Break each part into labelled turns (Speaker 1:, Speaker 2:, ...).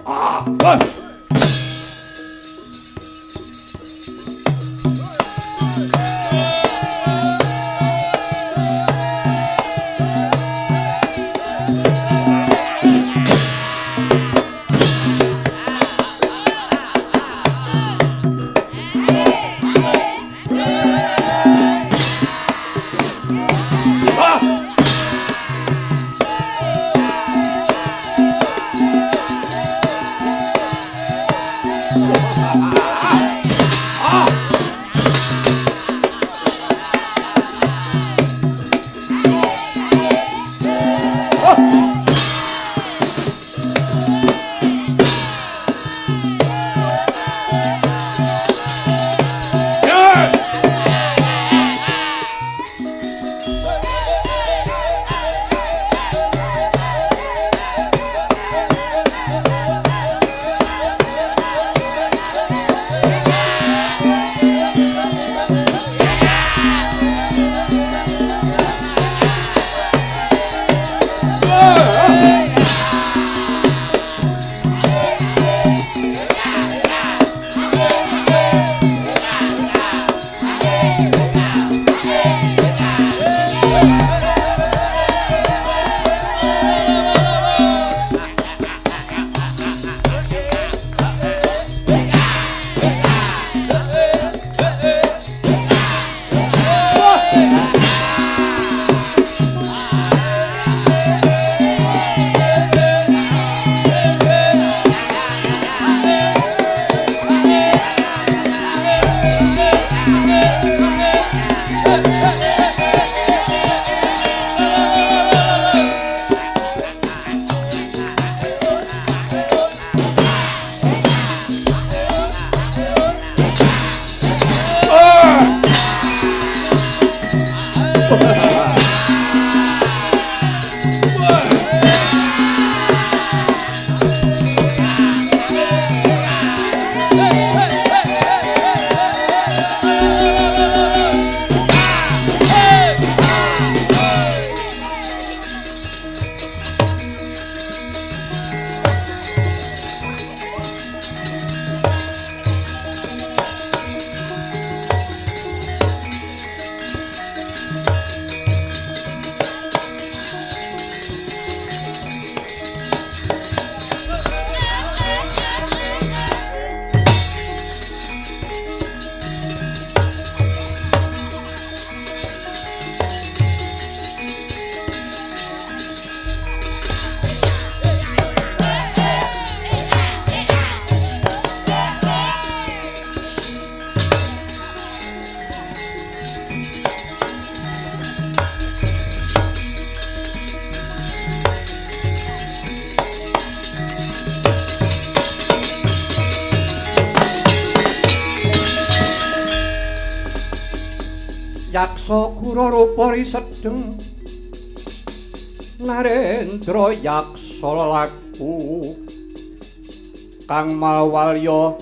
Speaker 1: Ah. Yaksa kura rupa risedeng Narendra yaksa lelaku kang malwalya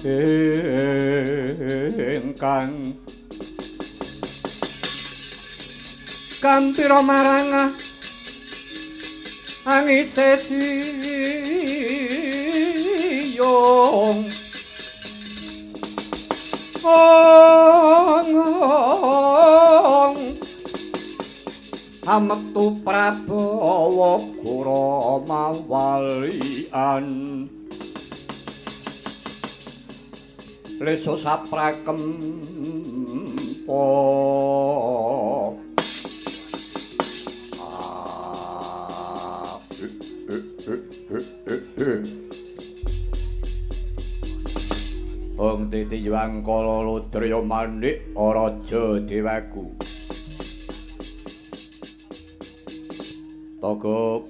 Speaker 1: ingkang kampira marang angise siyong amektu Prabawa Kura mawalian leso saprakempa. Ong titi yuangkala ludrya manik raja dewaku. Togok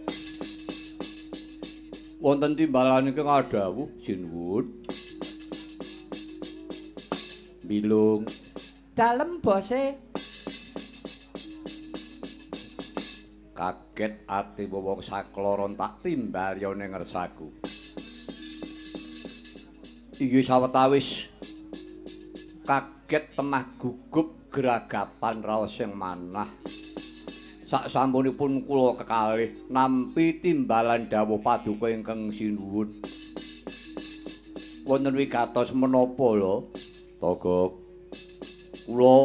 Speaker 1: wonten timbalan ingkang adhawuh sinuwun. Bilung
Speaker 2: dalem bose.
Speaker 1: Kaget ati wong sakloron tak timbal ya ning ngersaku. Iki sawetawis kaget temah gugup geragapan raos sing manah. Sak sampunipun kula kekalih nampi timbalan dawuh paduka ingkang sinuwun. Wonten wigatos menapa lho? Togok. Kula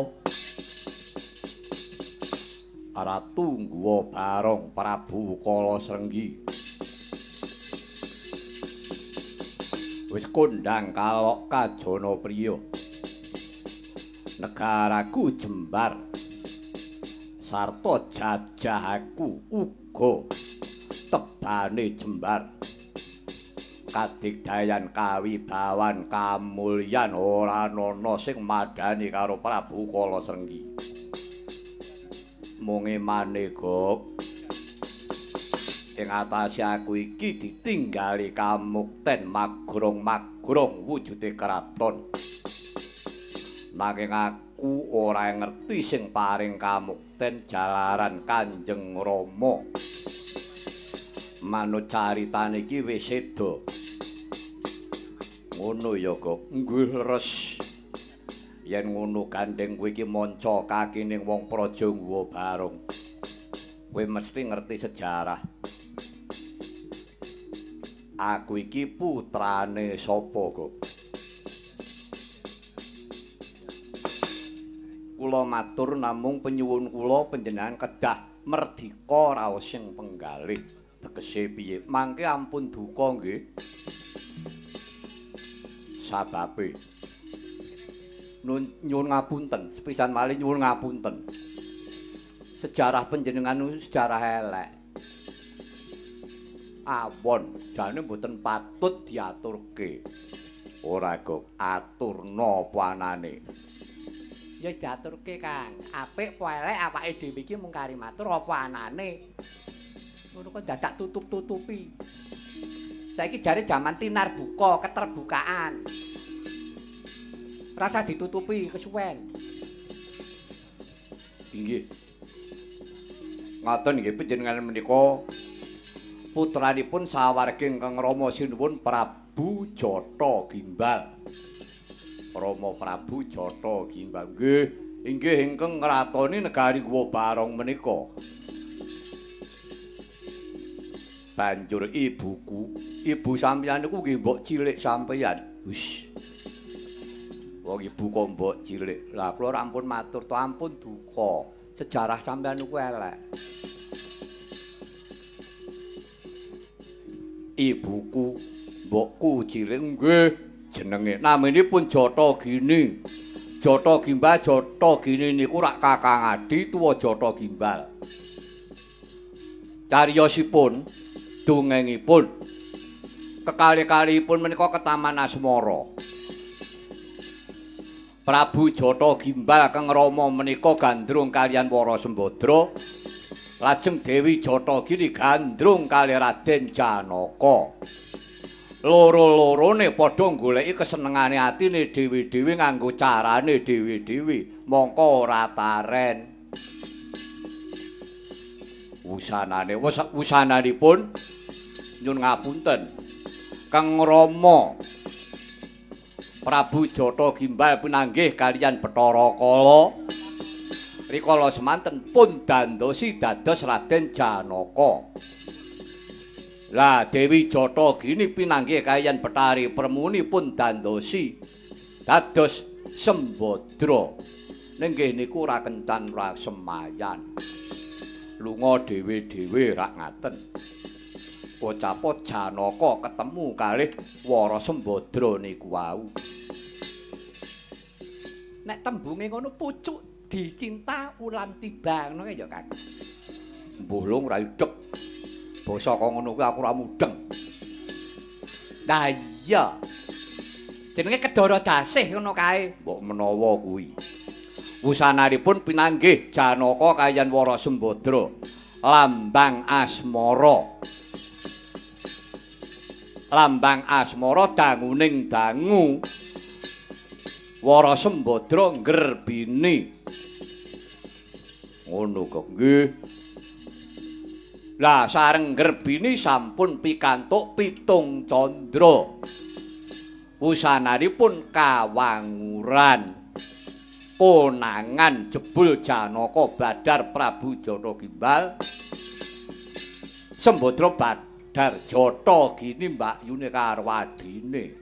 Speaker 1: Ratu Guwa Barong Prabu Kalasrenggi. Wis kondhang kalok kajana priya. Negaraku jembar. Sarta jajahku uga tebane jembar. Kadigdayan kawibawan kamulyan ora ana sing madhani karo Prabu Kalasrenggi. Mung emane gok ing atase aku iki ditinggali kamukten magrong-magrong wujude kraton. Nanging aku ora ngerti sing paring kamukten jalaran Kanjeng Rama. Manut caritane iki wis seda. Ngono ya, Gok. Nggih, leres. Yen ngono gandeng kowe iki manca kakining wong Praja Guwa Barong. Kowe mesti ngerti sejarah. Aku iki putrane sapa, Gok? Kula matur namung penyuwun kula panjenengan kedah merdika raos sing penggalih. Tegese piye? Mangke ampun duka nggih. Sababe nyuwun ngapunten, sepisan malih nyuwun ngapunten. Sejarah panjenengan sejarah elek. Awon jane mboten patut diaturke. Ora kok aturna apa anane.
Speaker 2: Ya diaturke, Kang. Apik apa elek awake dhewe iki mung kari matur apa anane. Ngono kok dadak tutup-tutupi. Saiki jare jaman tinar buka, keterbukaan. Rasa ditutupi kesuwen.
Speaker 1: Inggih. Ngaten nggih panjenengan menika putranipun sawargi ingkang Rama sinuwun Prabu Jata Gimbal. Rama Prabu Jata Gimbal nggih, inggih ingkang ngratoni negari Guwa Barong menika. Banjur ibuku, ibu sampeyan niku nggih mbok cilik sampeyan. Wis. Wong ibu kok mbok cilik. Lah kula ampun matur to, ampun duka. Sejarah sampeyan niku elek. Ibuku, mbokku cilik nggih jenenge. Naminipun Jata Gini. Jata Gimbal, Jata Gini niku rak kakang adi tuwa Jata Gimbal. Cariyosipun, dongengipun kekali-kalipun menika ketaman asmara. Prabu Jata Gimbal kang Rama menika gandrung kaliyan Wara Sembadra, lajeng Dewi Jata Gini gandrung kali Raden Janaka. Loro-lorone padha goleki kesenengane atine dhewe-dhewe nganggo carane dhewe-dhewe, mongko ora taren. Wusanane wusananipun nyun ngapunten. Kang Rama Prabu Jata Gimbal pinanggih kaliyan Bathara Kala. Rikala semanten pun dandosi dados Raden Janaka. Lah Dewi Jata Gini pinanggih kaliyan Bathari Permuni pun dandosi dados Sembadra. Ning nggih niku ora kencan ora semayan. Lunga dhewe-dhewe rak ngaten. Pocapo Janaka ketemu kalih Wara Sembadra niku wau.
Speaker 2: Nek tembunge ngono pucuk dicinta ulan tiba ngono ya, Kang.
Speaker 1: Mbuh lung ra idhep. Basa kok ngono kuwi aku ora mudeng.
Speaker 2: Lah iya. Jenenge Kedara Dasih ngono kae.
Speaker 1: Mbok menawa kuwi. Wusananipun pinanggih Janaka kaliyan Wara Sembadra. Lambang asmara. Lambang asmara danguning dangu. Wara Sembadra nggerbini. Ngono kok nggih. Lah sareng nggerbini sampun pikantuk pitung candra. Wusananipun kawanguran. Konangan jebul Janaka Badar Prabu Jata Gimbal. Sembadra Badar Jata gini mbakyune karo adine.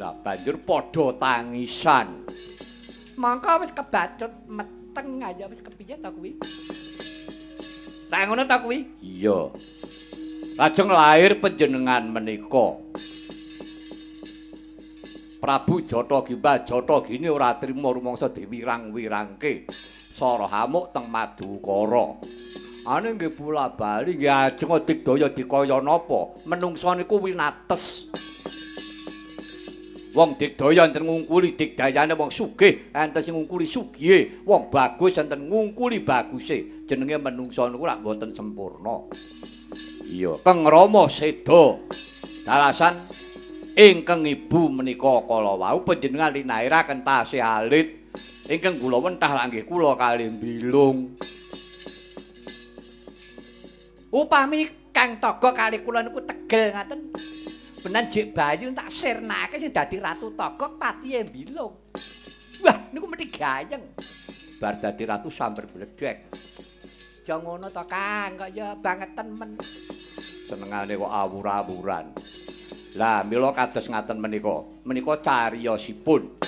Speaker 1: Lah banjur padha tangisan.
Speaker 2: Mangka wis kebacut meteng aja wis kepiye ta kuwi?
Speaker 1: Tak ngono ta kuwi? Iya. Lajeng lahir panjenengan menika. Prabu Jata Gimbal Jata gini ora trima rumangsa diwirang-wirangke. Sara hamuk teng Madukara. Ane nggih bola-bali nggih ajeng digdaya dikaya napa? Menungsa niku winates. Wong digdaya enten ngungkuli digdayane, wong sugih enten sing ngungkuli sugihe, wong bagus enten ngungkuli baguse. Jenenge menungsa niku rak mboten sempurna. Iya, Kang Rama seda. Dalasan ingkang ibu menika kala wau panjenengan linahiraken tasih alit ingkang kula wentah lak nggih kula kalih bilung.
Speaker 2: Upami Kang Toga kalih kula niku tegel ngaten. Benan jek bayi tak sirnake sing dadi Ratu Togok patihe bilung. Wah, niku mesti gayeng.
Speaker 1: Bar dadi ratu samper bledek.
Speaker 2: Aja ngono to Kang, kok ya bangeten men.
Speaker 1: Senengane kok awur-awuran. Lah mila kados ngaten menika, menika cariyosipun.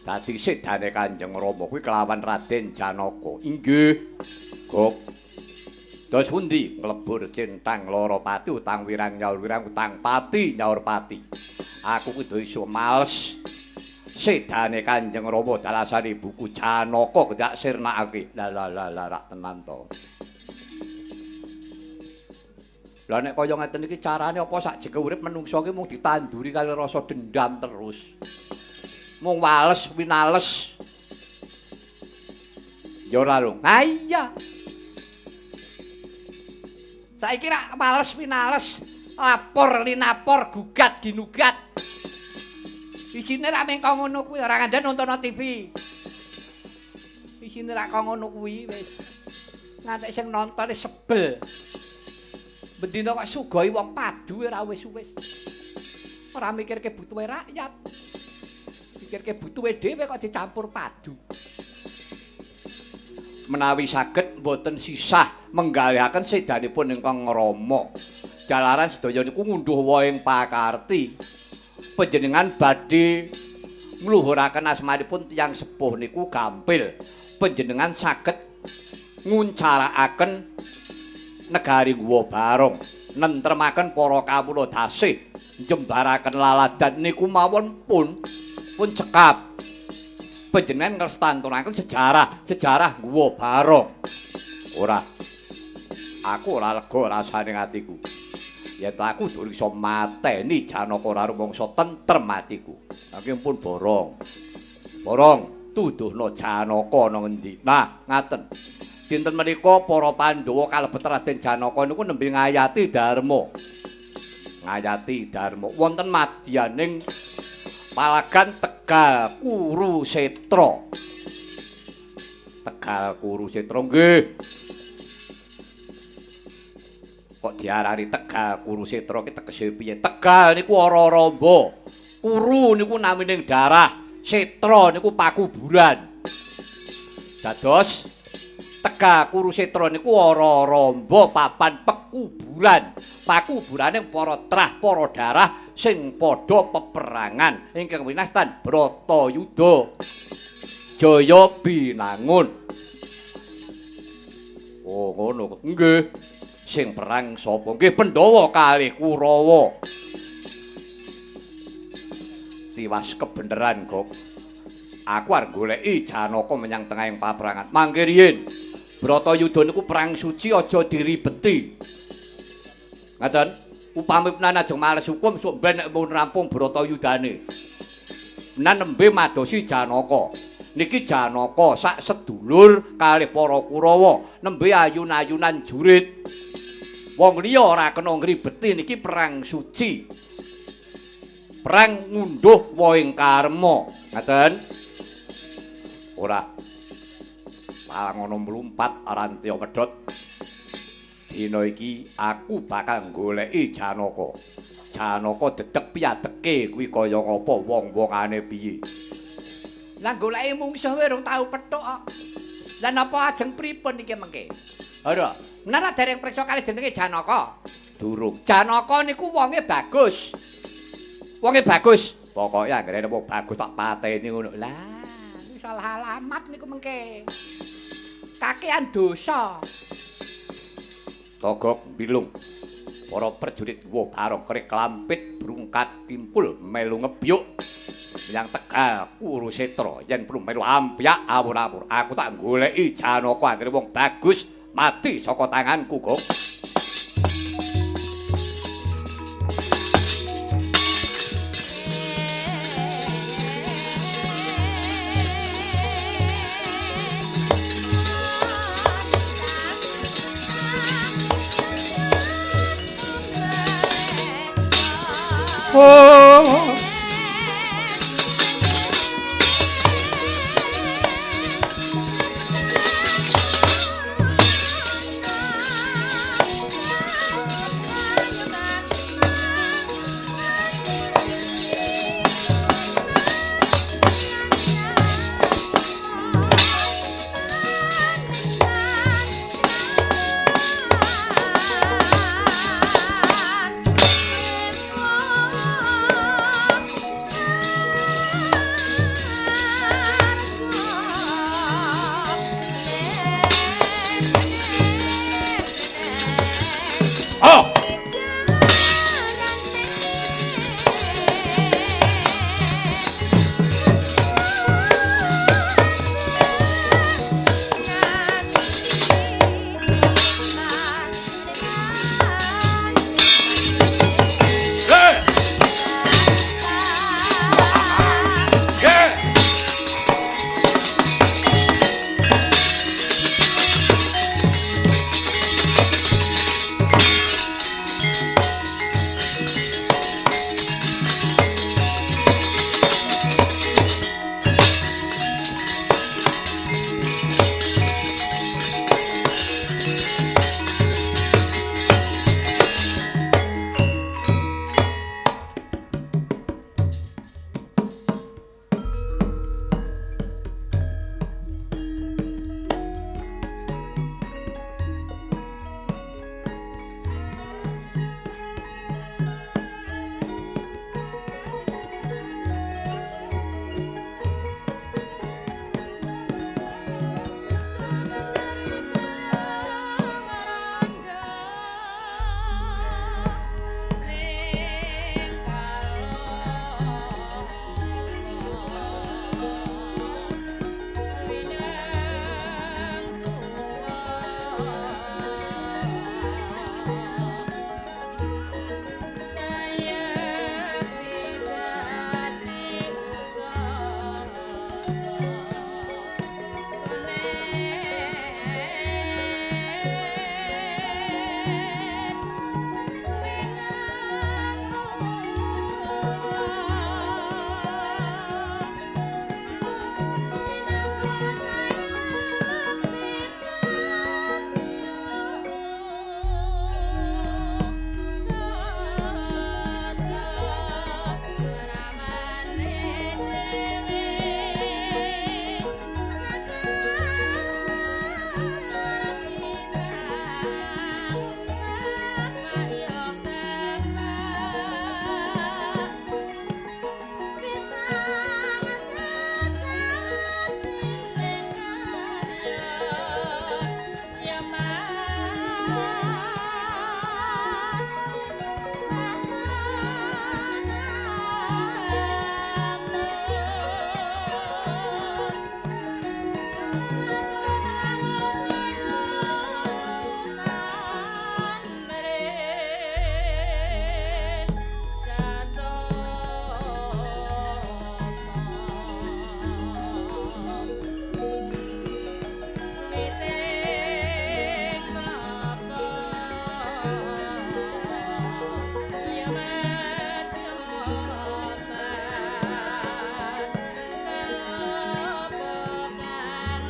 Speaker 1: Dadi sedane Kanjeng Rama kuwi kelawan Raden Janaka. Inggih. Gok. Dos pundi nglebur centang lara pati utang wirang nyaur wirang utang pati nyaur pati. Aku kudu iso males. Sedane Kanjeng Rama dalasane buku Janaka kedak sirnakake. Lah lah lah lah rak tenan to. Lah nek kaya ngeten iki carane apa sak jeke urip menungsa ki mung ditanduri kali rasa dendam terus. Mung wales winales. Ya ora lho.
Speaker 2: Ha iya. Saiki rak wales winales, lapor linapor, gugat ginugat. Isine rak mengko ngono kuwi, ora ngandha nonton TV. Isine rak kok ngono kuwi wis. Ngantek sing nonton sebel. Bendina kok sugoi wong padu ora wis-wis. Ora mikirke butuhe rakyat. Mikirke butuhe dhewe kok dicampur padu.
Speaker 1: Menawi saged mboten sisah menggalihaken sedanipun ingkang Rama. Jalaran sedaya niku ngunduh wohing pakarti. Panjenengan badhe ngluhuraken asmanipun tiyang sepuh niku gampil. Panjenengan saged nguncarakaken negari Guwa Barong, nentremaken para kawula dasih, njembaraken laladan niku mawon pun cekap. Panjenengan ngestantunaken sejarah Guwa Barong. Ora. Aku ora lega rasane atiku. Yen aku durung iso mateni Janaka ora rumangsa tentrem atiku. Saking pun borong. Borong tuduhna Janaka ana ngendi. Nah, ngaten. Dinten menika para Pandhawa kalebet Raden Janaka niku nembe ngayati dharma. Ngayati dharma wonten madyaning palagan Tegal Kurusetra. Tegal Kurusetra nggih. Kok diarani Tegal Kurusetra ki tegese piye? Tegal niku ora-ora amba. Kuru niku namining darah, setra niku pakuburan. Dados Tegal Kurusetra niku ora-ora amba papan pekuburan. Pakuburane para trah, para darah sing padha peperangan ingkang winastan Bratayuda. Jaya Binangun. Oh ngono. Nggih. Sing perang sapa? Nggih Pandhawa kalih Kurawa. Tiwas kebeneran, Gok. Aku arep goleki Janaka menyang tengahing paperangan. Mangke riyin. Bratayuda niku perang suci aja diribeti. Ngaten? Upami menan ajeng males hukum sok ben nek pun rampung Bratayudane. Menan nembe madosi Janaka. Niki Janaka sak sedulur kalih para Kurawa nembe ayun-ayunan jurit. Wong liya ora kena ngribeti niki perang suci. Perang ngunduh wohing karma. Ngaten? Ora. Malah ngono mlumpat Rantya medhot. Dina iki aku bakal goleki Janaka. Janaka dedeg piyadeke kuwi kaya ngapa wong-wongane piye.
Speaker 2: Lah goleki mungsuh wae rung tau pethuk kok. Lah napa ajeng pripun iki mengke? Ora, menawa dereng priksa kali jenenge Janaka.
Speaker 1: Durung.
Speaker 2: Janaka niku wonge bagus. Wonge bagus.
Speaker 1: Pokoke anggere wong bagus tak pateni ngono.
Speaker 2: Lah, niku salah alamat niku mengke. Kakean dosa.
Speaker 1: Togok bilung. Para prajurit wo barong kerik klampit brungkat kimpul melu ngebyuk menyang Tegal Kurusetra yen perlu melu ampyak awur-awur. Aku tak goleki Janaka anggere wong bagus mati saka tanganku, Gong. Oh.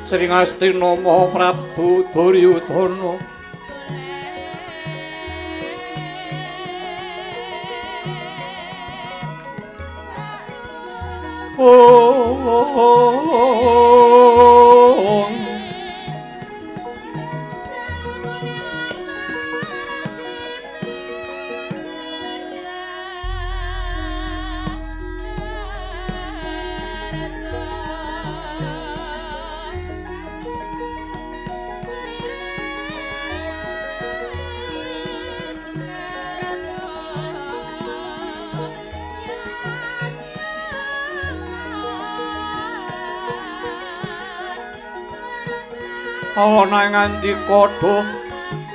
Speaker 1: Sri Ngastina Maha Prabu Duryudana. Ana ngandika duh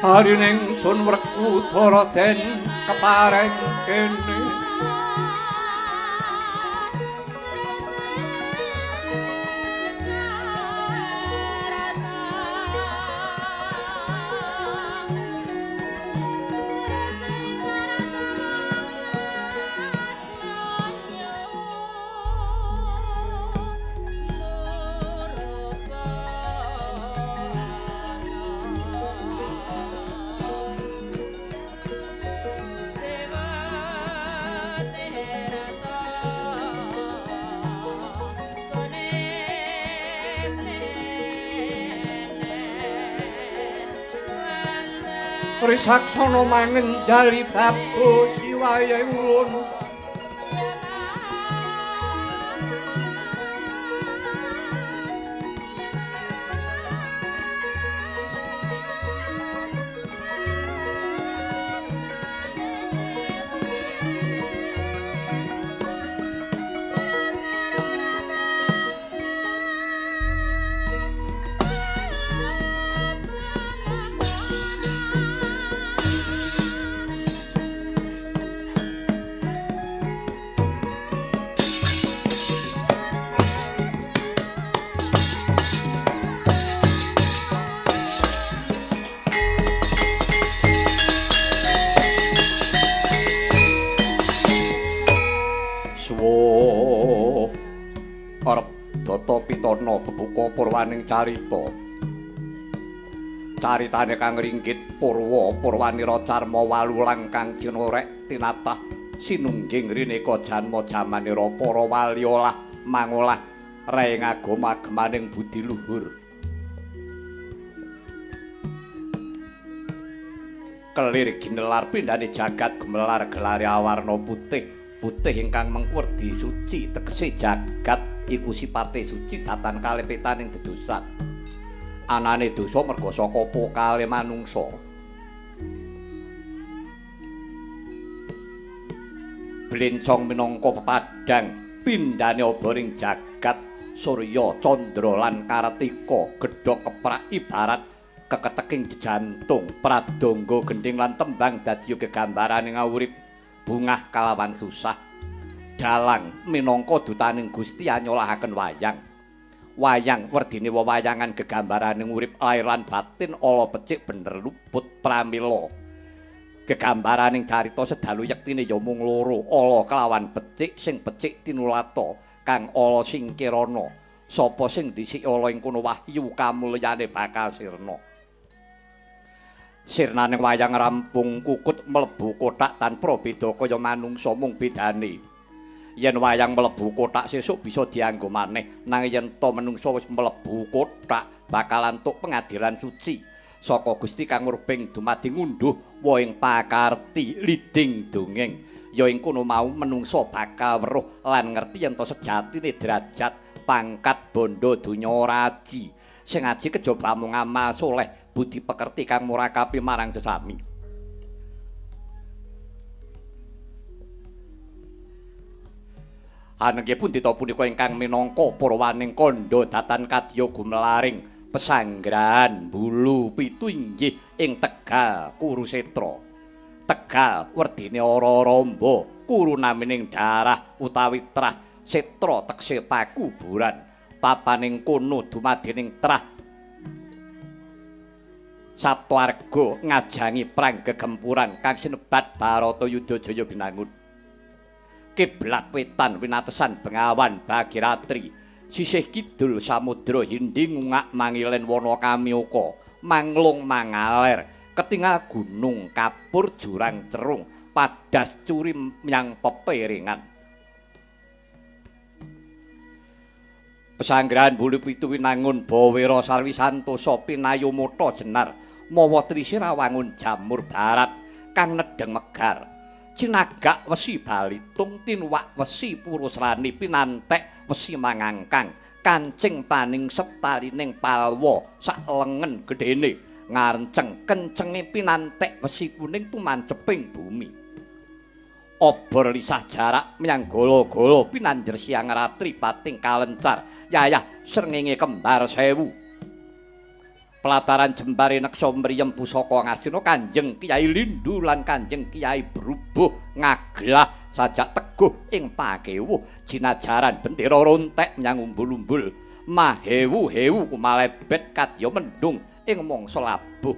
Speaker 1: harining sun Werkudara den kepareng kene. Risaksana mangenjali babu siwayahe ulun. Pitana bebuka purwaning carita. Caritane kang ringgit purwa purwanira carma walulang kang cinorek tinatah sinungging rineka janma jamanira para wali olah mangolah reng agama agemaning budi luhur. Kelir ginelar pindhane jagat gemelar gelare awarna putih putih ingkang mengkuwerdi suci tegese jagat iku sipate suci datan kalepetaning dedosan. Anane dosa merga saka pokale manungsa. Blencong minangka pepadhang pindhane oboring jagat surya candra lan kartika gedhog keprak ibarat keketeking jantung pradangga gendhing lan tembang dadi gegambaraning urip bungah kalawan susah. Dalang minangka dutaning Gusti anyolahaken wayang. Wayang werdine wewayangan gegambaraning urip lair lan batin ala becik bener luput pramila. Gegambaraning carita sedalu yektine ya mung loro, ala kelawan becik sing becik tinulata kang ala singkirana. Sapa sing dhisik ala ing kono wahyu kamulyane bakal sirna. Sirnaning wayang rampung kukut mlebu kothak tanpa beda kaya manungsa mung bedane. Yen wayang mlebu kothak sesuk bisa dianggo maneh, nanging yen to menungsa wis mlebu kothak bakal antuk pengadilan suci saka Gusti kang murbeng dumadi ngunduh wohing pakarti liding dongeng. Ya ing kono mau menungsa bakal weruh lan ngerti yen to sejatine derajat pangkat bondo donya ora aji. Sing aji kejaba mung amal soleh budi pekerti kang murakapi marang sesami. Anengge pundhita punika ingkang minangka purwaning kandha datan kadya gumelaring pesanggrahan bulu pitu inggih ing Tegal Kurusetra. Tegal werdine ora-ora amba, kuru namining darah utawi trah, setra tekse pakuburan. Papaning kono dumadining trah Saptwarga ngajangi prang gegempuran kang sinebat Baratayuda Jaya Binangun. Kiblat wetan winatesan Bengawan Bagiratri, sisih kidul Samudra Hindi ngungak mangilen wana Kamioka, manglung mangaler, ketingal gunung kapur jurang cerung, padas curi menyang pepiringan. Pesanggrahan Bulu Pitu winangun bawera sarwi santosa pinayumata jenar mawa trisira wangun jamur barat kang nedheng megar. Cinagak wesi balitung tinuwak wesi purusrani pinantek wesi mangangkang kancing paning setalining palwa sak lengen gedhene ngarenceng kencenge pinantek wesi kuning tumanceping bumi. Obor lisah jarak menyang golo-golo pinanjer siang ratri pating kalencar yayah srengenge kembar sewu. Pelataran jembare neksa mriyem pusaka Ngastina Kanjeng Kyai Lindu lan Kanjeng Kyai Brubuh ngaglah sajak teguh ing pakewuh jinajaran bendera rontek menyang umbul-umbul mahewu-hewu kumalebet kadya mendung ing mangsa labuh.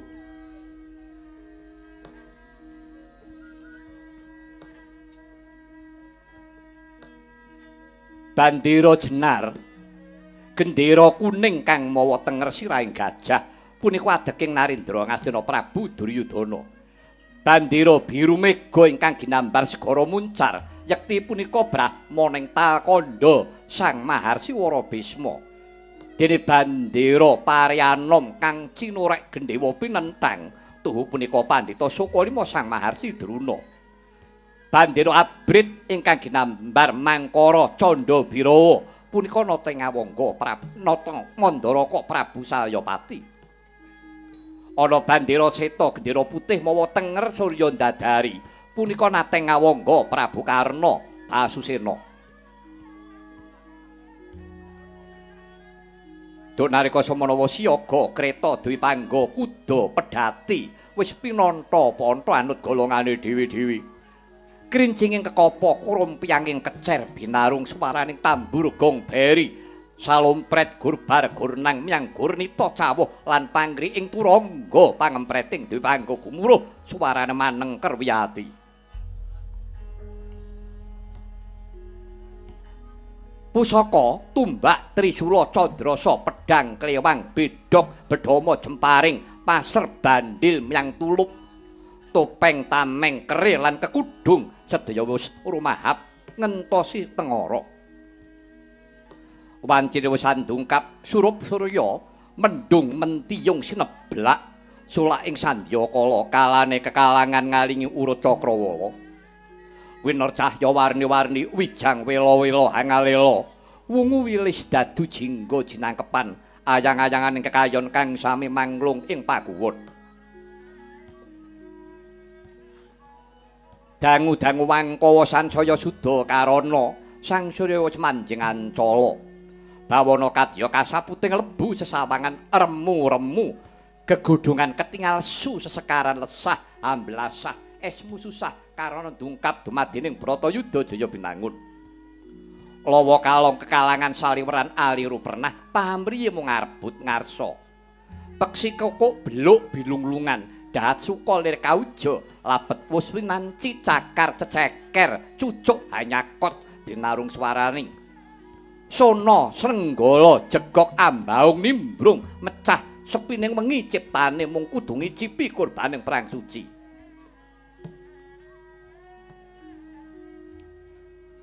Speaker 1: Bandera jenar gendera kuning kang mawa tenger sirahing gajah punika adeking Narendra Ngastina Prabu Duryudana. Bandera biru mega ingkang ginambar segara muncar yekti punika Brahma ing Talkandha Sang Maharsi Wara Bisma. Dene bandera Paryanom kang cinorek gendhewa pinenthang tuhu punika Pandhita Sukalima Sang Maharsi Druna. Bandera abrit ingkang ginambar Mangkara Candha Birawa punika nata Ngawangga Nata Mandaraka Prabu Salyapati. Ana bandera seta gendera putih mawa tenger surya ndadari punika nate Ngawangga Prabu Karna Basusena. Duk nalika semana siaga kreta dwipangga kuda pedhati wis pinanta-panta anut golongane dhewe-dhewe. Krincinging kekapa krumpyanging kecer binarung swaraning tambur gong beri salompret gurbar gurnang menyang gurnita cawuh lan pangri ing turangga pangempreting dwipangga gumuruh suarane manengker wiyati. Pusaka tumbak trisula candrasa pedhang klewang bedhog bedhama jemparing paser bandil menyang tulup topeng tameng kerir lan kekudung sedaya wis rumahap ngentosi tengara. Wancine wis andungkap surup surya mendung mentiyung sineblak sulak ing sandyakala kalane kekalangan ngalingi urut cakrawala. Winor cahya warni-warni wijang wela-wela hangalela wungu wilis dadu jingga jinangkepan ayang-ayanganing kekayon kang sami manglung ing pakuwun. Dangu-dangu wangkawa sansaya suda karana sang surya wis manjing ancala. Bawana kadya kasaputing lebu sesawangan remu-remu gegodhongan ketingal su sesekaran lesah amblasah esmu susah karana dungkap dumadining Bratayuda Jaya Binangun. Lawa kalong kekalangan saliweran aliru pernah pamriye mung ngarbut ngarsa. Peksi kokok beluk bilunglungan dahat suka lir kauja labet wus winanci cakar ceceker cucuk hanyakot binarung swaraning sona srenggala jegok ambaung nimbrung mecah sepining wengi ciptane mung kudu ngicipi kurbaning perang suci.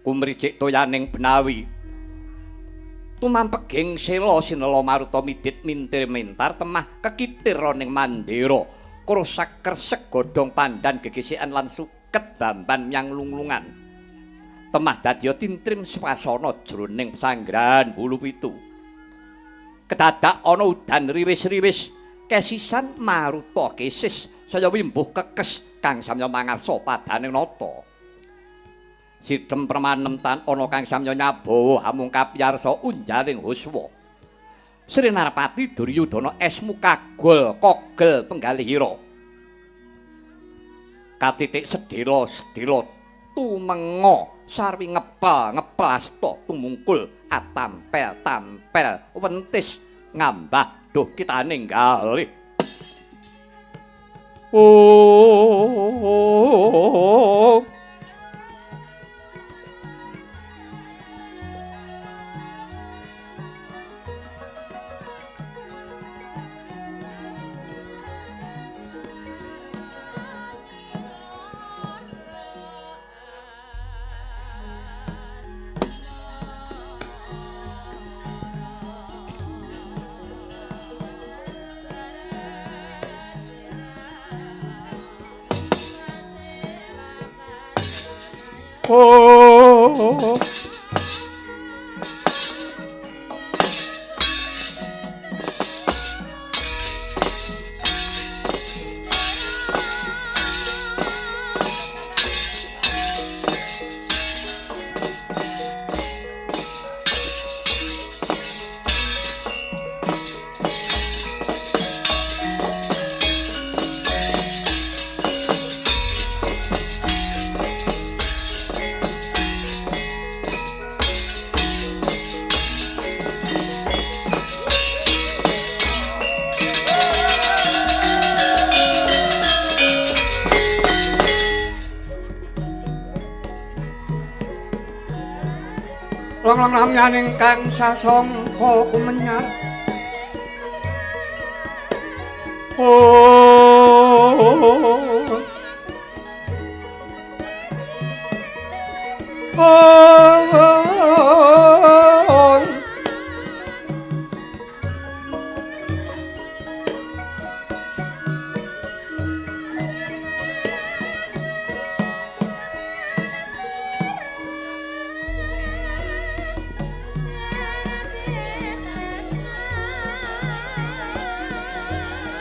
Speaker 1: Kumricik toyaning benawi tumampeging sela sinela maruta midit mintir mintar temah kekitir roning mandera krosak kresek godhong pandan gegesikan lan suket bamban menyang lunglungan. Temah dadya tintrim swasana jroning pesanggrahan Bulu Pitu. Kedadak ana udan riwis-riwis kesisan maruta kesis saya wimbuh kekes kang samya mangarsa padaning nata. Sidhem permanem tan ana kang samya nyabawa amung kapiyarsa unjaling huswa. Sri Narpati Duryudana esmu kagol kogel penggalihira. Katitik sedhela-sedhela tumenga sarwi ngepel ngeplasta tumungkul atampel tampel wentis ngambah duh kitane galih. Oh. Oh. Long ramyaning kang sasongko kumenyar. Oh. Oh.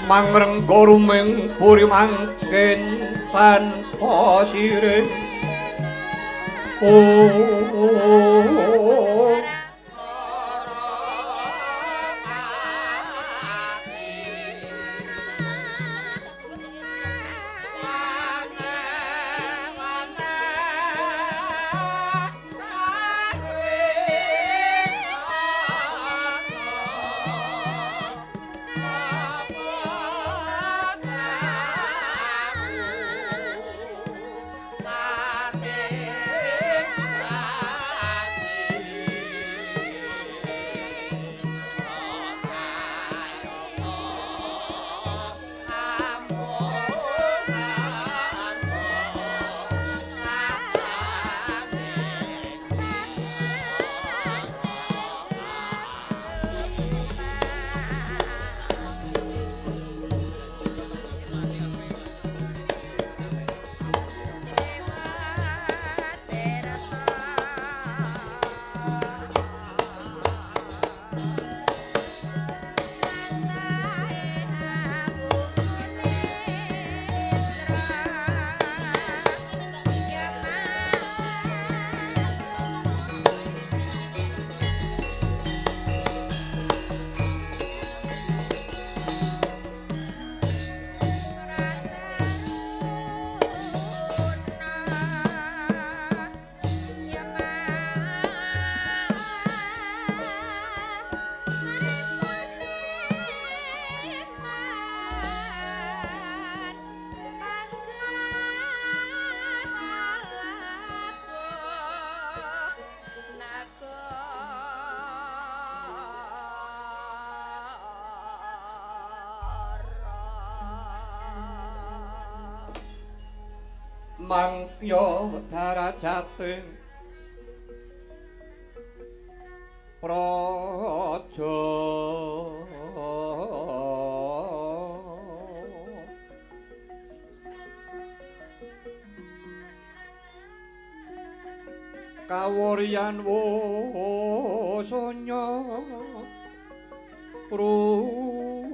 Speaker 1: Mangrengga ruming puri mangken tanpa sirih. Oh. Mangkya darajating praja kawuryan wasanya pruri.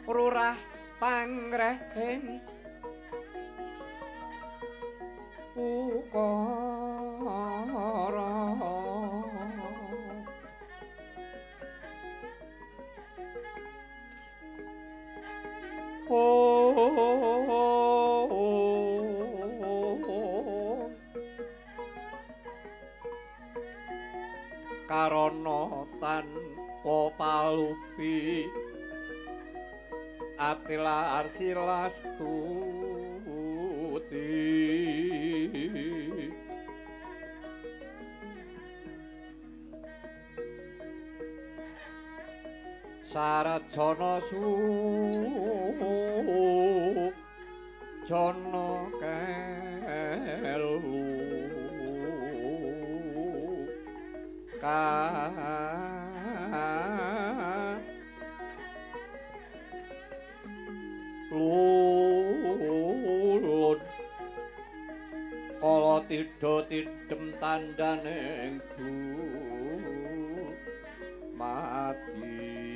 Speaker 1: Rurah pangrehen ukara karana tanpa palupi atilar silastuti. Sarjana sujana kelu lulun kala tidha tidhem tandhaning dumadi.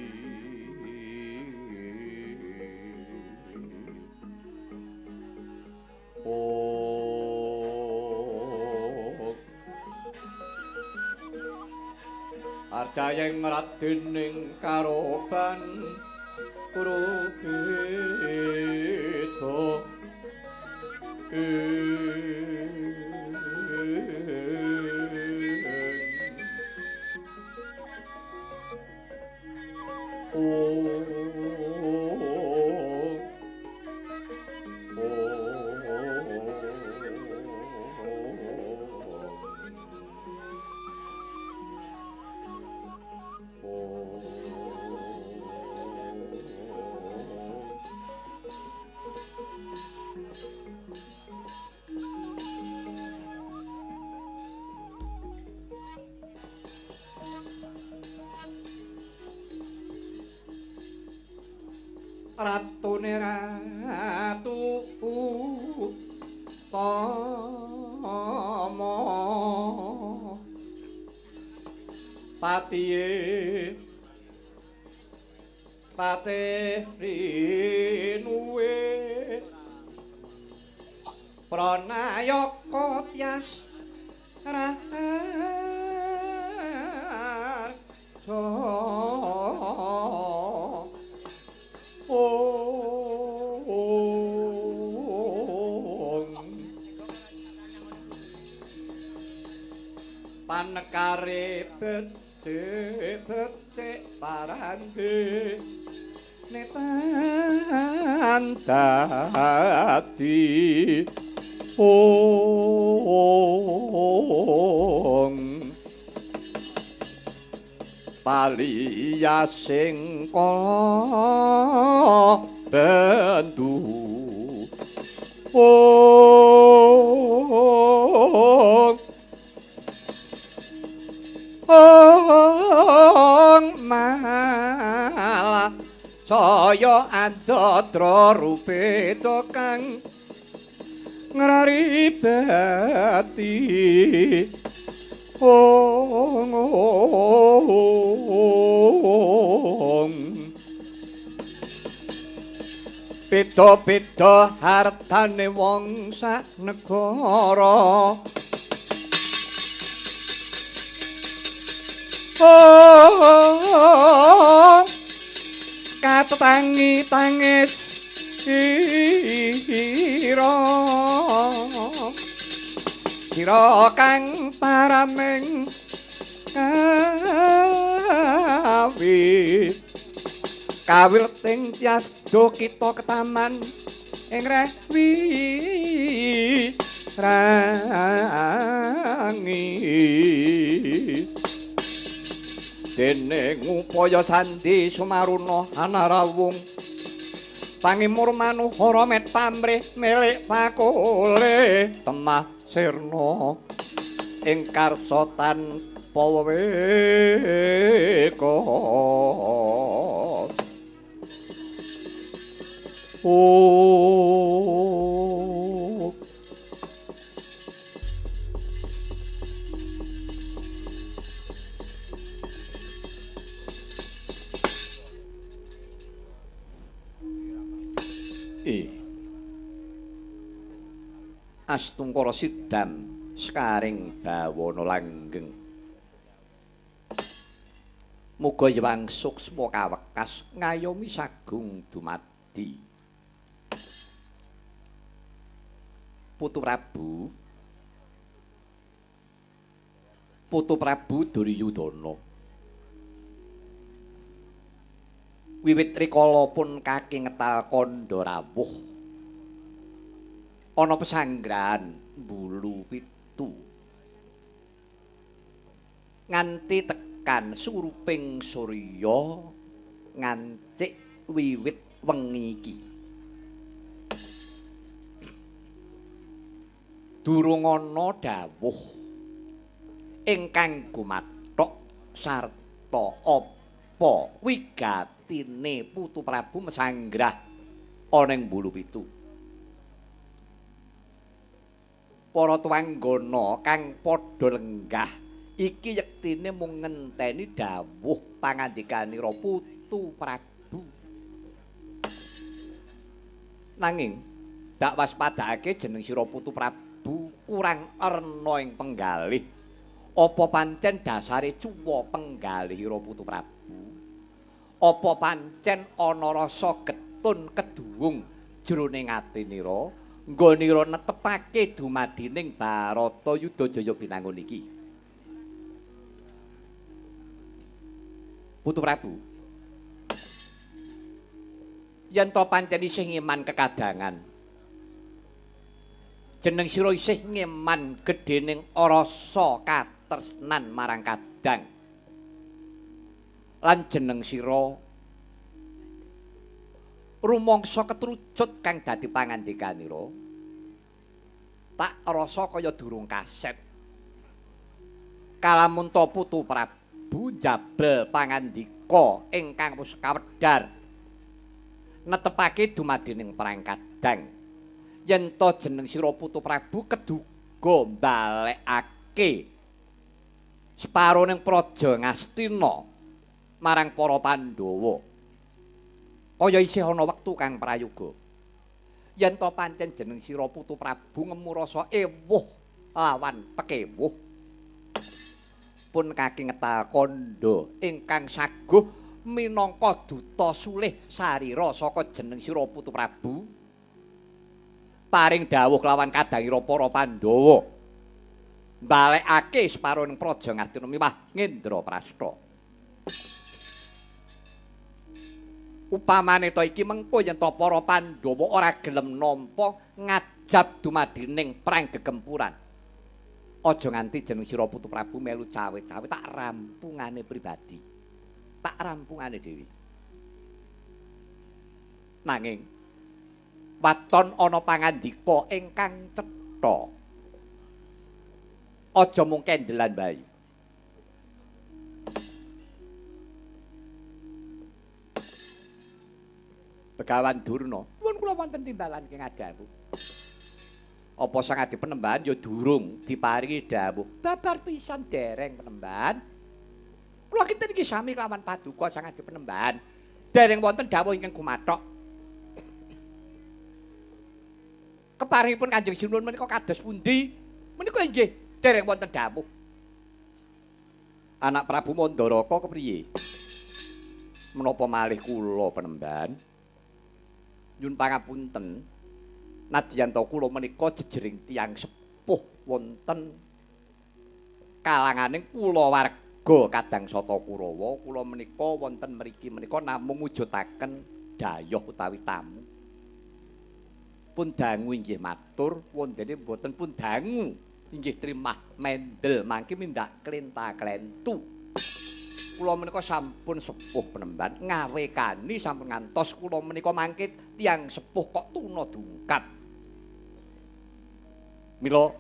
Speaker 1: Arjayeng Raden ing karoban Kurubeda Ratune Ratu Utama patihe patih rinuwe pranayaka tyas raharja. Panekare becik-becik parande netan dadi ong paliyasing kala bendu ong ong malah saya andadra rupeta kang ngraribati ong ong beda-beda hartane wong sak negara. Oh, katetangi tangis sira sira kang paraming kawi kawirting tyasdo kita ketaman ing rehwi rangi. Dene ngupaya sandi sumaruna anarawung pangimur manuhara met pamrih milik pakole temah sirna ing karsa tanpa weweka. Oh, Astungkara sidam sekaring bawana langgeng. Muga yewang suksma kawekas ngayomi sagung dumadi. Putu Prabu, Putu Prabu Duryudana. Wiwit rikala pun kaki ngetal kandha rawuh ana pesanggrahan bulu pitu nganti tekan suruping surya Ngancik wiwit wengi iki. Durung ana dawuh ingkang gumathok sarta apa wigatine Putu Prabu mesanggrah ana ing Bulu Pitu. Para tuwanggana kang padha lenggah iki yektine mung ngenteni dawuh pangandikanira Putu Prabu. Nanging dak waspadakake jeneng sira Putu Prabu kurang erna ing penggalih. Apa pancen dasare cuwa penggalihira Putu Prabu? Apa pancen ana rasa getun keduwung jroning atinira nggonira netepake dumadining Bharatayuda Jaya Binangun iki? Putu Prabu, yen to pancen isih ngeman kekadangan, jeneng sira isih ngeman gedhening rasa katresnan marang kadang, lan jeneng sira rumangsa ketrucut kang dadi pangandikanira, tak rasa kaya durung kaset. Kalamun to Putu Prabu njabel pangandika ingkang wis kawedhar netepake dumadining perang kadang, yen to jeneng sira Putu Prabu keduga mbalekake separoning praja Ngastina marang para Pandhawa, kaya isih ana wektu kang prayoga. Yen to pancen jeneng sira Putu Prabu ngemu rasa ewuh lawan pekewuh, pun kaki ngetal kandha ingkang saguh minangka duta sulih sarira saka jeneng sira Putu Prabu paring dawuh kelawan kadangira para Pandhawa mbalekake separoning praja Ngastina miwah Ngendraprasta. Upamane to iki mengko yen to para Pandhawa ora gelem nampa ngajab dumadining perang gegempuran, aja nganti jeneng sira Putu Prabu melu cawe-cawe, tak rampungane pribadi, tak rampungane dhewe. Nanging waton ana pangandika ingkang cetha, aja mung kendelan bae. Begawan Durna, pun kula wonten timbalan ing adawu. Apa sang adi penembahan ya durung diparingi dawuh. Babar pisan dereng penembahan. Kula kinten iki sami kelawan paduka sang adi penembahan. Dereng wonten dawuh ingkang gumathok. Keparingipun Kanjeng Sinuwun menika kados pundi? Menika inggih dereng wonten dawuh. Anak Prabu Mandaraka kepriye? Menapa malih kula penembahan? Nyun pangapunten, nadyan ta kula menika jejering tiyang sepuh wonten kalanganing kulawarga Kadang Sata Kurawa, kula menika wonten mriki menika namung mujudaken dayoh utawi tamu. Pun dangu inggih matur, wondene mboten pun dangu inggih trimah mendel mangke mindak klenta-klentu. Kula menika sampun sepuh penemban, ngawekani sampun ngantos kula menika mangke tiyang sepuh kok tuna dungkap. Mila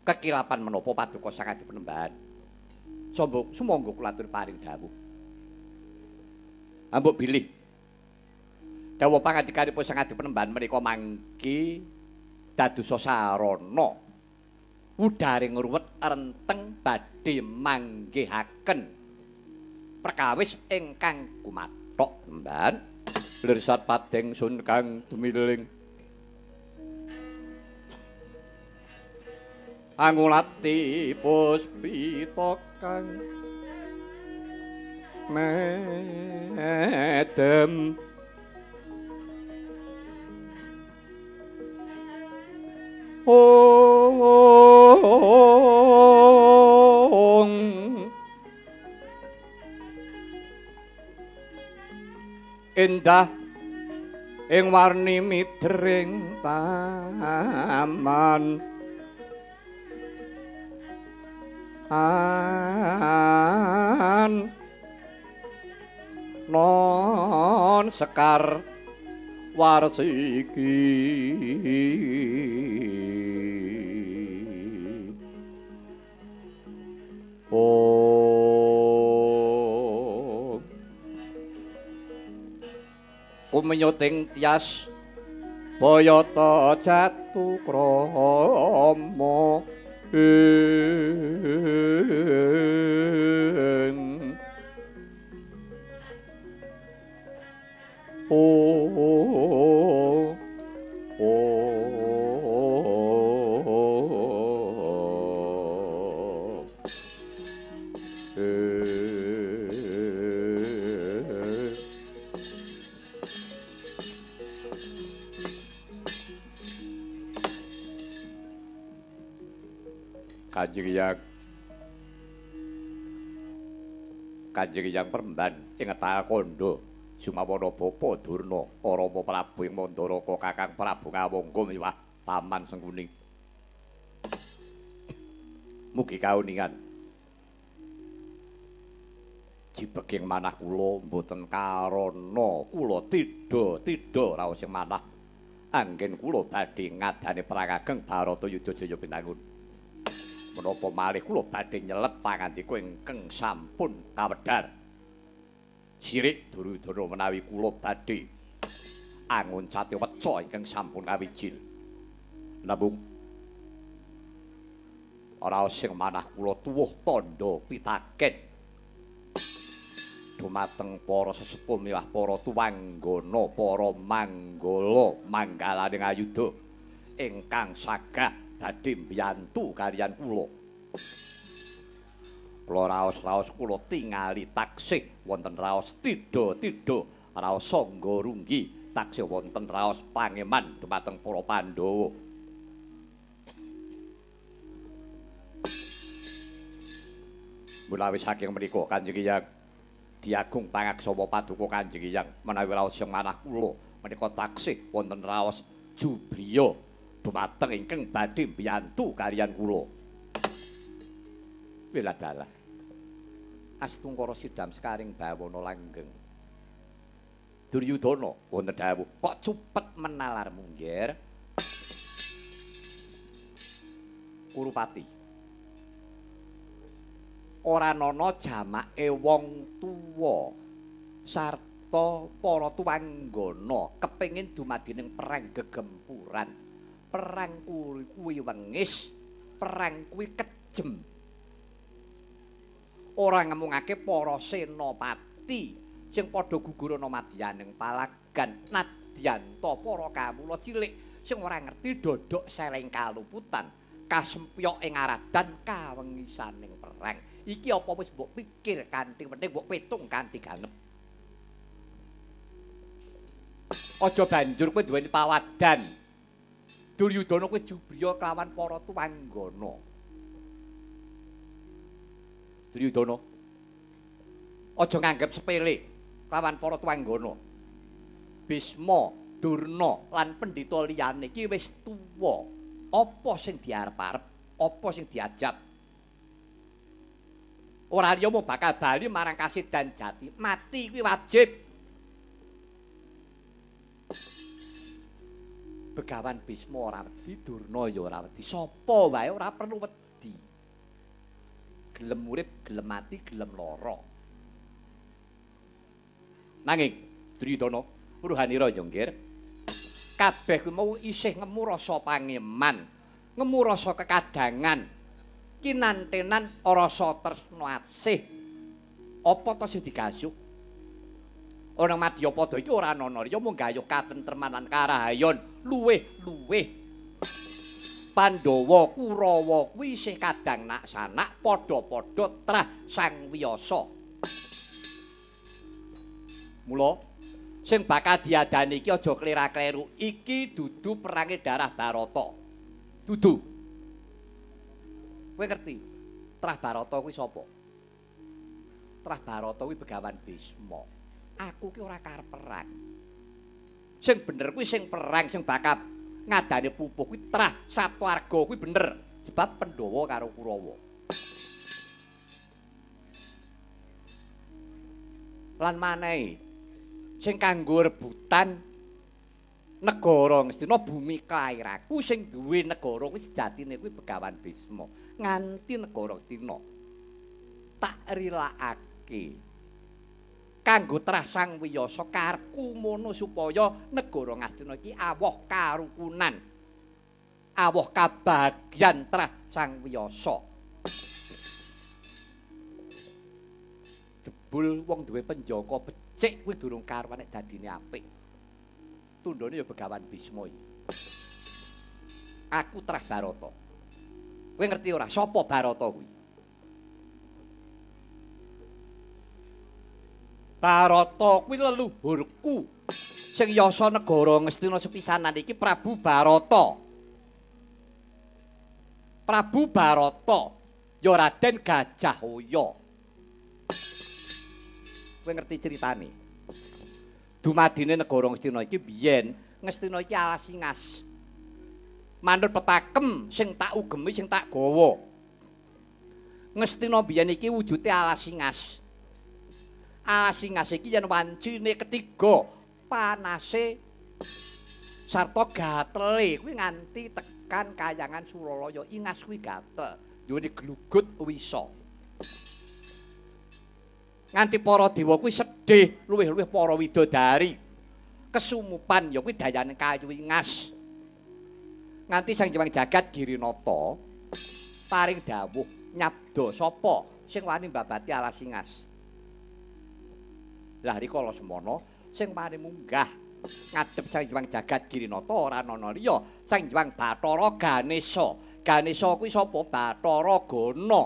Speaker 1: kekilapan menapa paduka sang adi penemban? Sumangga kula atur paring dawuh. Ambok bilih dawuh pangandikanipun sang adi penemban menika mangke dadosa sarana wudaring ruwet renteng badhe manggihaken perkawis ingkang gumathok emban. Lirsat padeng sun kang dumiling angulati puspita kang medem ong endah ing warni midring taman an Non sekar warsiki. Oh, kumenyuting tias bayata jatuh krama ing. Oh, oh, Kanjeng Hyang, Kanjeng Hyang Peremban ing Talkondo sumawana Bapa Durna Rama Prabu ing Mandaraka Kakang Prabu Ngawangga miwah Paman Sengkuni. Mugi kauningan jibeking manah kula mboten karana kula tidha-tidha raos ing manah anggen kula badhe ngadani perang ageng Bharatayuda Jaya Pinangun. Menapa malih kula badhe nyelet pangandika ingkang sampun kawedhar. Sirik Duryudana menawi kula badhe anguncati weca ingkang sampun kawijil. Namung raos ing manah kula tuwuh tandha pitaken dumateng para sesepuh miwah para tuwanggana, para manggala manggalaning ayuda ingkang sagah badhe mbiyantu kaliyan kula. Kula raos-raos kula tingali taksih wonten raos tidha-tidha raos sangga runggi taksih wonten raos pangeman dumateng para Pandhawa. Menawi saking menika Kanjeng Hyang diagung pangaksawa paduka Kanjeng Hyang menawi raos sing manah kula menika taksih wonten raos jubriya dumateng ingkang badhe mbiyantu kaliyan kula. Wiladalah astungkara sidam sekaring bawana langgeng. Duryudana wonten dawuh, kok cupet menalarmu nggir? Kurupati, ora ana jamake wong tuwa sarta para tuwanggana kepengin dumadining perang gegempuran. Perang kuwi wengis, perang kuwi kejem. Ora ngemungake para senopati sing padha gugur ana madyaning palagan, nadyanta para kawula cilik sing ora ngerti dodok seleng kaluputan, kasempyok ing aradan kawengisaning perang. Iki apa wis mbok pikir kanthi wening, mbok pitung kanthi ganep. Aja banjur kowe duweni pawadan. Duryudana kowe jubriya kelawan para tuwanggana. Duryudana, aja nganggep sepele kelawan para tuwanggana. Bisma, Durna lan pendhita liyane iki wis tuwa. Apa sing diarep-arep, apa sing diajab? Ora liya mung bakal bali marang kasidan jati. Mati kuwi wajib. Begawan Bisma ora wedi, Durna ya ora wedi. Sapa wae ora perlu wedi. Gelem urip, gelem mati, gelem lara. Nanging Duryudana, ruhanira ya nggir, kabeh kuwi mau isih ngemu rasa pangeman, ngemu rasa kekadangan, kinantenan rasa tresna asih. Apa to sing digayuh? Ana madyapada iki ora ana ya mung gayuh katentreman lan karahayon luwih-luwih. Pandhawa Kurawa kuwi isih kadang nak sanak padha-padha trah Sang Wiyasa. Mula sing bakal diadani iki aja klera-kleru, iki dudu perange darah Barata. Dudu. Kowe ngerti? Trah Barata kuwi sapa? Trah Barata kuwi Begawan Bisma. Aku ki ora karep perang. Sing bener kuwi sing perang sing bakal ngadani pupuh kuwi trah Satwarga kuwi bener, sebab Pandhawa karo Kurawa. Lan manehi sing kanggo rebutan negara Ngastina bumi klairaku sing duwe negara kuwi sejatine kuwi Begawan Bisma. Nganti negara Ngastina tak rilakake kanggo trah Sang Wiyasa karepku mono supaya negara Ngastina iki awoh karukunan, awoh kabagyan trah Sang Wiyasa. Jebul wong duwe penjangka becik kuwi durung karuan nek dadine apik. Tundhone ya Begawan Bisma iki. Aku trah Barata. Kowe ngerti ora sapa Barata kuwi? Barata kuwi leluhurku. Sing yasa negara Ngastina sepisanan iki Prabu Barata. Prabu Barata ya Raden Gajah Waya. Kowe ngerti ceritane? Dumadine negara Ngastina iki biyen Ngastina iki alas ingas. Manut petakem sing tak ugemi sing tak gawa. Ngastina biyen iki wujude alas ingas. Alas ingas iki yen wancine ketiga panase sarta gatele kuwi nganti tekan kayangan Suralaya. Ingas kuwi gatel, duweni glugut wisa. Nganti para dewa kuwi sedih, luwih-luwih para widodari. Kesumupan ya kuwi dayane kayu ingas. Nganti Sang Hyang Jagat Girinata paring dawuh nyabda sapa sing wani mbabati alas ingas. Lah rikala semono sing wani munggah ngadhep Sang Hyang Jagat Girinata ora ana liya Sang Hyang Bathara Ganesha. Ganesha kuwi sapa? Bathara Gana.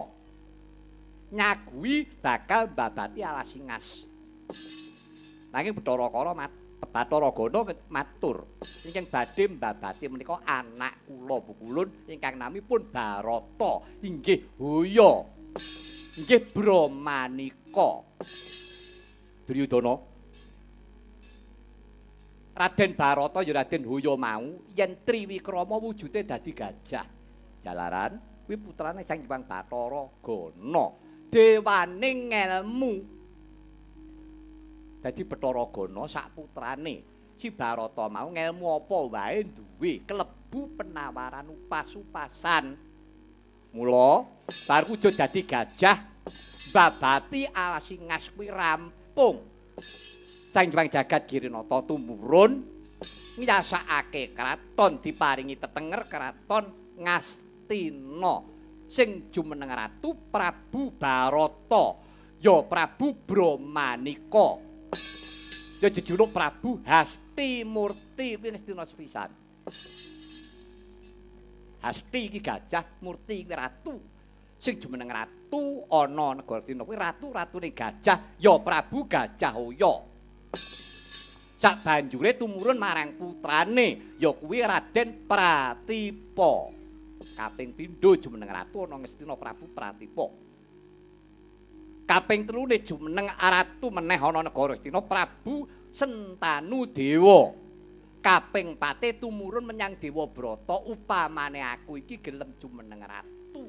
Speaker 1: Nyagui bakal mbabati alas ingas. Nanging Bathara Kala Bathara Gana matur, ingkang badhe mbabati menika anak kula Bukulun ingkang namipun Barata, inggih Hoya, inggih Brahmanika. Duryudana, Raden Barata ya Raden Hoya mau yen triwikrama wujude dadi gajah. Jalaran kuwi putrane Sang Hyang Bathara Gana, dewane ngelmu. Dadi Bathara Gana sak putrane si Barata mau ngelmu apa wae duwe, kelebu penawaran upas-upasan. Mula bar wujud dadi gajah mbabati alas ingas kuwi rampung. Sang Hyang Jagat Girinata tumurun ngyasakake kraton, diparingi tetenger kraton Ngastina sing jumeneng ratu Prabu Barata ya Prabu Brahmanika ya jejuluk Prabu Hastimurti. Kuwi Ngastina sepisan. Hasti iki gajah, Murti iki ratu. Sing jumeneng ratu ana negara Ngastina kuwi ratu-ratune gajah ya Prabu Gajah Waya. Sak banjure tumurun marang putrane ya kuwi Raden Pratipa. Kaping pindho jumeneng ratu ana Ngastina Prabu Pratipa. Kaping telune jumeneng ratu meneh ana negara Ngastina Prabu Sentanu Dewa. Kaping pate tumurun menyang Dewa Brata, upamane aku iki gelem jumeneng ratu.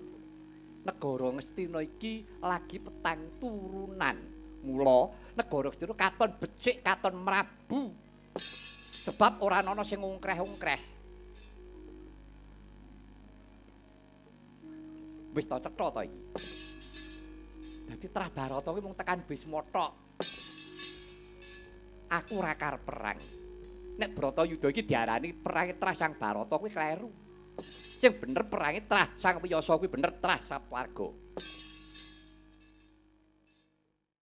Speaker 1: Negara Ngastina iki lagi petang turunan. Mula negara Ngastina katon becik, katon mrabu. Sebab ora ana sing ungkreh-ungkreh. Wis ta cetha ta iki. Dadi trah Barata kuwi mung tekan Bisma tok. Aku ora karep perang. Nek Bratayuda iki diarani perange trah Sang Barata kuwi kleru. Sing bener perange trah Sang Wiyasa kuwi bener trah Satwarga.